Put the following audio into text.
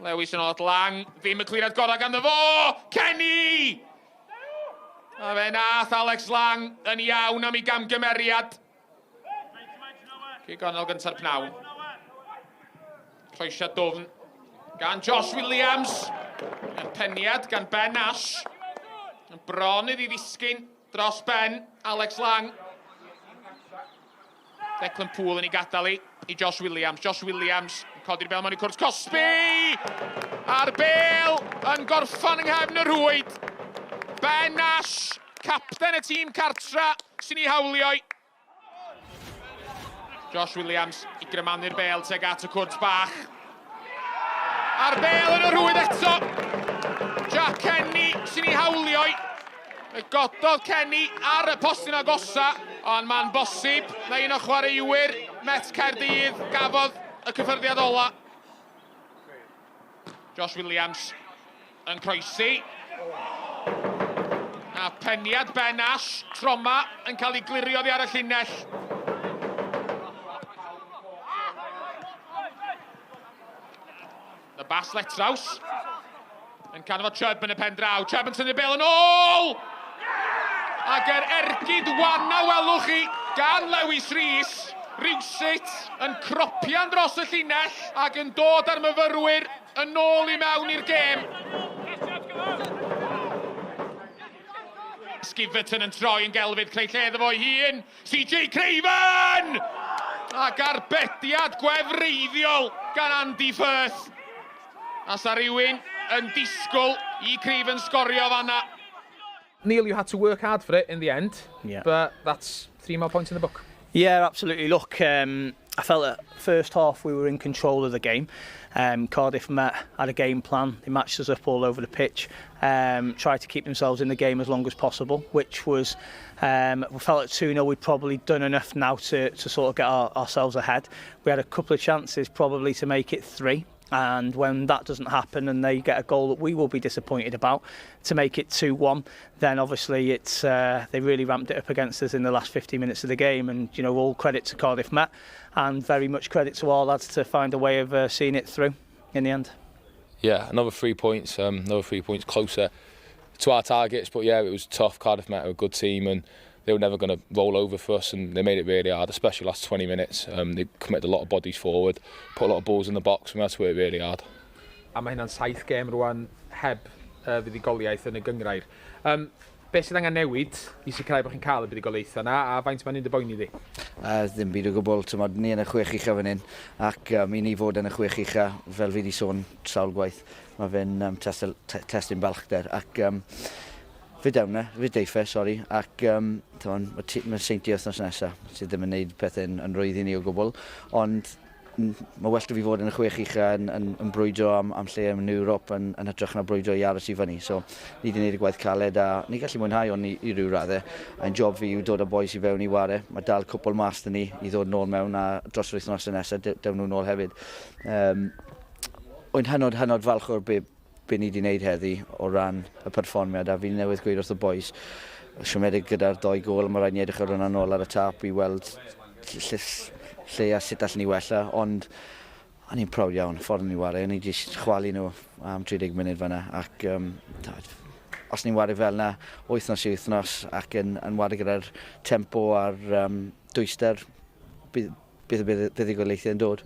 Lewis yn ôl at Lang. Ddim y cliriad gorau ganddo fo! Kenny! A fe nath Alex Lang yn iawn am ei gamgymeriad. Cic gornel gynta'r pnawn. Croesiad dwfn gan Josh Williams. Y peniad gan Ben Ash. Yn bron iddi ddisgyn dros ben Alex Lang. Declan Poole yn ei gadael i, i Josh Williams. Josh Williams yn codi'r bel mewn i cwrt cosbi! A'r bel yn gorffan yng nghefn y rhwyd. Ben Nash, capten y tîm cartra, sy'n ei hawlio i. Josh Williams i grymanu'r bel tuag at y cwrt bach. A'r bel yn y rhwyd eto. Jack Kenny sy'n ei hawlio i. Fe gododd Kenny ar y postyn agosa, ond mae'n bosib na un o chwaraewyr Met Caerdydd gafodd y cyffyrddiad ola. Josh Williams yn croesi. A peniad Ben Ash, troma yn cael ei glirio oddi ar y llinell. Y bas Letraws yn canfod Chubb yn y pen draw. Chubb yn tynnu bel yn ôl! Ac yr ergyd wan a welwch chi gan Lewis Rees, rywsut yn cropian dros y llinell ac yn dod â'r myfyrwyr yn ôl i mewn i'r gêm. Skiverton yn troi yn gelfydd, creu lle iddo fo'i hun. CJ Craven! Ac arbediad gwefreiddiol gan Andy Firth. A sa rhywun yn disgwyl i Craven sgorio fanna. Neil, you had to work hard for it in the end, yeah. but that's three more points in the book. Yeah, absolutely. Look, um, I felt that first half we were in control of the game. Um, Cardiff met, had a game plan. They matched us up all over the pitch, um, tried to keep themselves in the game as long as possible, which was, um, we felt at 2-0 we'd probably done enough now to, to sort of get our, ourselves ahead. We had a couple of chances probably to make it three. And when that doesn't happen and they get a goal that we will be disappointed about to make it 2-1, then obviously it's uh, they really ramped it up against us in the last 50 minutes of the game. And, you know, all credit to Cardiff Met and very much credit to our lads to find a way of uh, seeing it through in the end. Yeah, another three points, um, another three points closer to our targets. But yeah, it was tough. Cardiff Met are a good team and they were never going to roll over for us and they made it really hard, especially last 20 minutes. Um, they committed a lot of bodies forward, put a lot of balls in the box and we had to work really hard. A mae hynna'n saith gêm rwan heb uh, fuddugoliaeth yn y gyngrair. Um, Be sydd angen newid i sicrhau bod chi'n cael y buddugoliaethau yna, a faint mae'n un dy boeni di? Uh, ddim byd o gwbl, tymod, ni yn y chwech ucha fan hyn, ac um, i ni fod yn y chwech ucha, fel fi wedi sôn sawl gwaith, mae fe'n um, testun balchder, ac um, Fe dewn e, fe deiff e, sori, ac um, tymod, mae, mae Seintiau wythnos nesaf, sydd ddim yn gwneud pethau'n yn rwydd i ni o gwbl, ond mae well da fi fod yn y chwech ucha yn, yn, yn brwydro am, am lle yn Ewrop yn, yn hytrach na brwydro i aros i fyny. So, ni wedi gwneud y gwaith caled a ni gallu mwynhau ond i, i ryw raddau. A'n job fi yw dod â boys i fewn i ware. Mae dal cwpl mas dyn ni i ddod nôl mewn a dros yr wythnos nesaf dewn nhw nôl hefyd. Um, Wy'n hynod, hynod falch o'r be, be ni wedi wneud heddi o ran y perfformiad a fi newydd gweud wrth y boys siomedig gyda'r ddoi gôl mae rhaid ni edrych ar hwnna nôl ar y tap i weld lle, lle a sut allan ni wella ond o'n i'n proud iawn ffordd ni ware o'n i jyst chwalu nhw am 30 munud fanna ac um, os ni'n ware fel yna wythnos i wythnos ac yn, yn ware gyda'r tempo a'r um, dwyster bydd, bydd y buddugoliaethau yn dod.